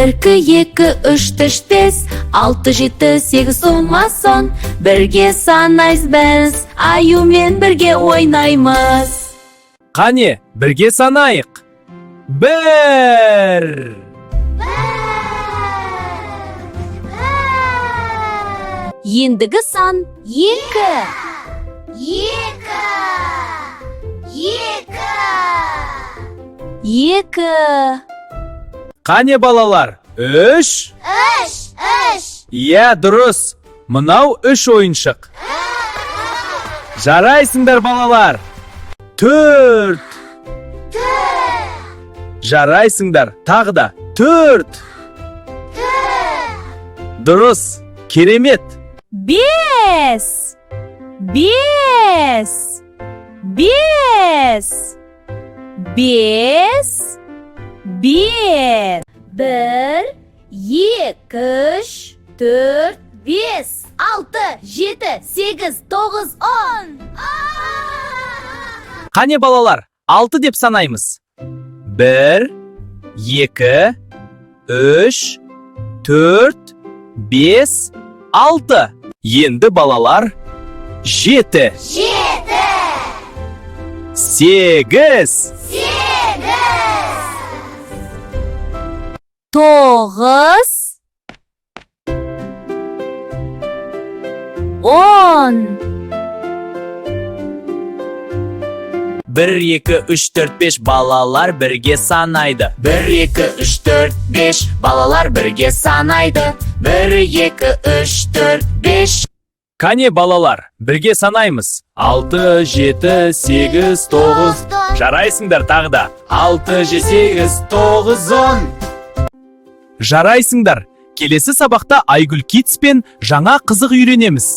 Бір, екі, үш, төрт, бес, алты, жеті, сегіз, он. Бірге санаймыз біз, аюмен бірге ойнаймыз. Қане, бірге санайық. 1. Ендігі сан 2. 2. 2. 2. Қане, балалар, 3. 3. 3. Иә, дұрыс. Мынау үш ойыншық. Жарайсыңдар, балалар. 4. Жарайсыңдар, тағы да 4. Дұрыс, керемет. 5. 5. 5. 5. 5. 1, 2, 3, 4, 5, 6, 7, 8, 9, 10. Қане, балалар, 6 деп санаймыз. 1, 2, 3, 4, 5, 6. Енді, балалар, 7. 7. 8. 8. 9, 10. 1, 2, 3, 4, 5, балалар бірге санайды. 1, 2, 3, 4, 5, балалар бірге санайды. 1, 2, 3, 4, 5. Қане, балалар, бірге санаймыз. 6, 7, 8, 9. Жарайсыңдар, тағы да. 6, 8, 9, 10. Жарайсыңдар. Келесі сабақта Айгүл Китспен жаңа қызық үйренеміз.